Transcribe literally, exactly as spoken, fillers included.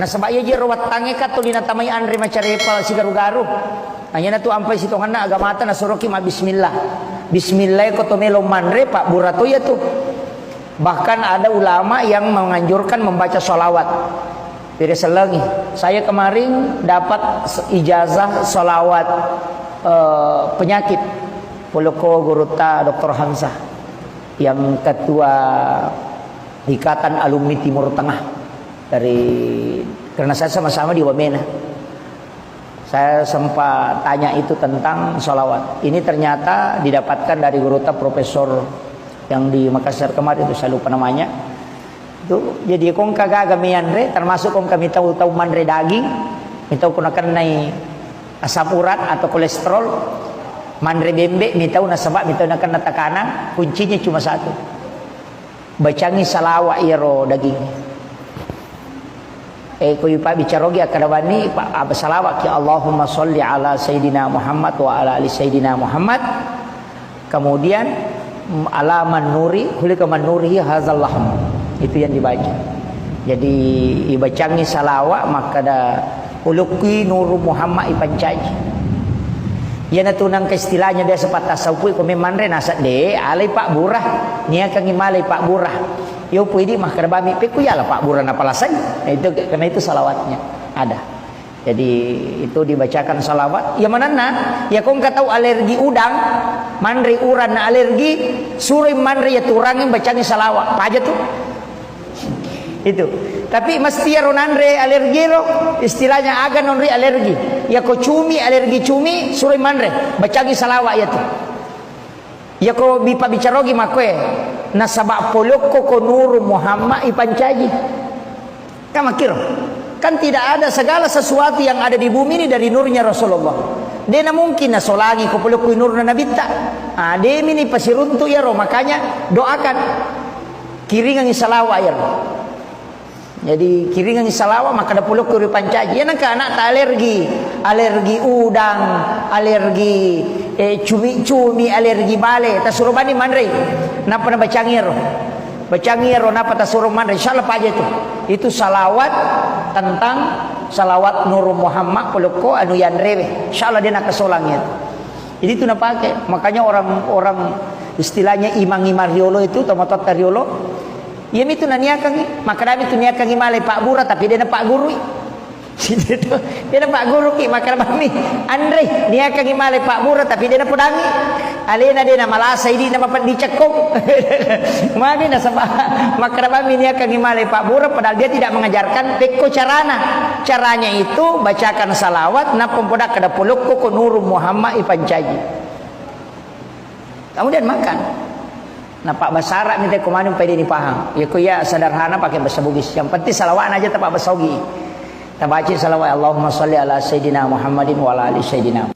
Nasaba iya jero wettangnge ka tuli natamai anre macarepa sigaru-garu. Nah, iyanatu ampai sitongenna agamata nasuroki mabbismillah. Bismillah ko to melo manre, pabbura to iyatu. Bahkan ada ulama yang menganjurkan membaca salawat. Pire sellengi. Saya kemarin dapat se-, ijazah salawat, eh, penyakit. Poloko gurutta doktor Hamzah, yang ketua Ikatan Alumni Timur Tengah dari, karena saya sama-sama di Wamena. Saya sempat tanya itu tentang sholawat. Ini ternyata didapatkan dari gurutta profesor yang di Makassar kemarin, itu saya lupa namanya. Itu, jadi kongka gaga mianre, termasuk kongka mitau-tau manre daging, mitau kuna kennai asam urat atau kolesterol, manre bembe, mitau nasaba, mitau nakenna tekanan, kuncinya cuma satu. Bacangi salawat iyaro daging. Eh, ko ipabbicarogi akkada bani, pa-, apa salawat ki, Allahumma sholli ala Sayyidina Muhammad wa ala ali Sayyidina Muhammad. Kemudian, mm, ala man nuri, khuliqa man nurihi hazal lahm. Itu yang dibaca. Jadi, ibacangi salawat, makkada, "Ulukkui nuru Muhammad ipancaji." Iyanatu nangka istilahnya biasa pattasaupu, ko memmanre nasa de, alai pabbura, niakangi malai pabbura. Yo pui di makkada bami, pekku yala pabbura napalasai. Nah, itu, karena itu salawatnya ada. Jadi, itu dibacakan salawat. Ya manenna, ya kongka tau alergi udang, manre uranna alergi, suroi manre ya turangeng bacangi salawat. Paja tu. Itu. Tapi mesti ro nanre alergi ro, istilahnya aga nonri alergi. Ya ko cumi, alergi cumi, suroi manre, bacangi salawat ya tu. Yako bipabbicarogi makkoe, nasaba polokko ko nuru Muhammad ipancaji. Kan makkiro. Kan tidak ada, segala sesuatu yang ada di bumi ini dari nurnya Rasulullah. Dena mungkin nasolangi ko polokko nurna nabitta. Ah, demini pasiruntu yaro, makanya doakan. Kiringangi salawat yaro. Jadi, kiringangi salawat, makkada polokko ripancaji. Iya nengka anakta alergi, alergi udang, alergi, eh, cumi-cumi, alergi bale. Tasuro bani manrei. Nappa nabacangi ero. Bacangi ero, nappa tasuro manrei. Insyaallah paja itu. Itu salawat tentang salawat Nurul Muhammad polokko anu yanrewe. Insyaallah de nakasolang itu. Jadi itu napake. Makanya orang-orang istilahnya imang-imang riolo itu, tomatoatta riolo, Iyamitu naniakangngi, makkedami tu niakangngi malai pabbura, tapi de napaggurui. Situ, de napagguruki, makkeda bammi, anrei, niakangngi malai pabbura, tapi de napodangi. Alena de namalasa, idi namapeddi cekkong. Magi nasaba, makkeda bammi niakangngi malai pabbura, padahal dia tidak mengajarkan pekko carana. Caranya itu, bacakan salawat, nappa podakkeda polokko ko Nurul Muhammad ipancaji. Kemudian makan. Nah, Pak, bahasa Arab minta komani, pai de ni paham. Ya, ko ya sederhana pakai bahasa Bugis. Yang penting salawat aja, tak bahasa Bugis. Tabaca salawat, Allahumma salli ala Sayyidina Muhammadin wa ala ali Sayyidina.